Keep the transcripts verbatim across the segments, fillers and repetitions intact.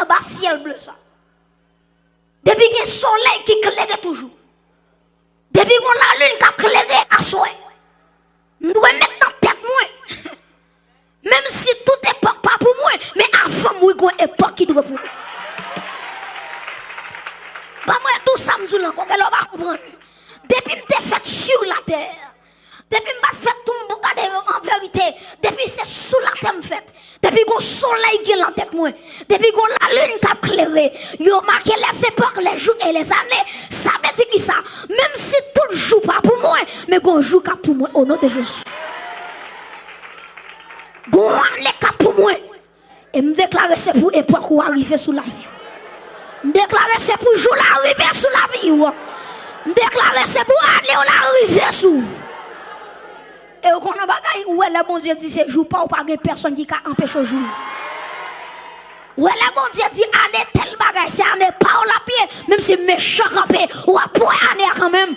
anba syèl ble sa. Depi gen solèy ki klere toujou. Depi gon lalin k ap klere aswè. M dwe met nan tèt mwen. Menm si tout epòk pa pou mwen, men avan m mouri gon epòk ki dwe pou mwen. Ban mwen tou sa m di w la ankò, gen lè w pa konprann. Depi m te fèt sur la terre, depi m pa t fèt tou m pou gade an verite, depi se sou latè m fèt, depi gon solèy gen nan tèt mwen, depi gon lalin k ap klere, yo make les époques, les jours et les années. Sa vle di kisa? Menm si tout jou pa pou mwen, men gon jou k ap pou mwen, o non de Jezi. Gon ane k ap pou mwen. E m deklare se pou epòk ou a rive sou lavi w. M deklare se pou jou la rive sou lavi w. M deklare se pou ane w la rive sou. E w konnen bagay, ou wè lè Bondye di se jou pa w, pa gen pèsonn ki ka anpeche w joure. Ou wè lè Bondye di ane tèl bagay, se ane pa w l ap ye, menm si mechan kanpe, w ap wè ane a kanmenm.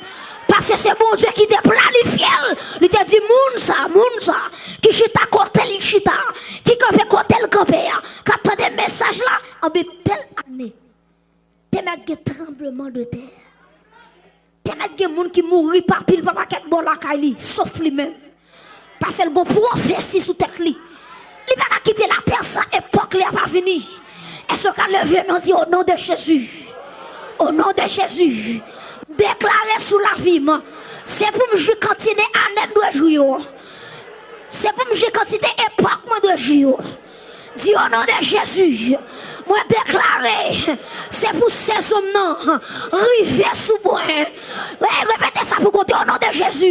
Paske se Bondye ki te planifye l. Li te di moun sa, moun sa, ki chita kote li chita, ki kanpe kote l kanpe a, k ap tande mesaj la, anben tèl ane, te mèt gen tranbleman de tè. Te mèt gen moun ki mouri pa pil, pa pakèt bò lakay li, sof li menm. Paske l gon pwofesi sou tèt li. Li pa ka kite latè san epòk li a pa vini. Èske w ka leve men w di, o non de Jezi? O non de Jezi, m deklare sou lavi m, se pou m jwi kantite ane m dwe jwi yo. Se pou m jwi kantite epòk mwen dwe jwi yo. Di, o non de Jezi, mwen deklare, se pou sezon m nan rive sou mwen. Wi, repete sa pou kote, o non de Jezi,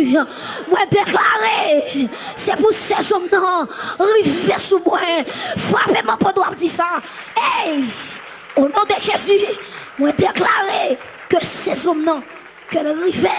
mwen deklare, se pou sezon m nan rive sou mwen. Frape men w pandan w ap di sa. Ey, o non de Jezi, mwen deklare ke sezon m nan, ke l rive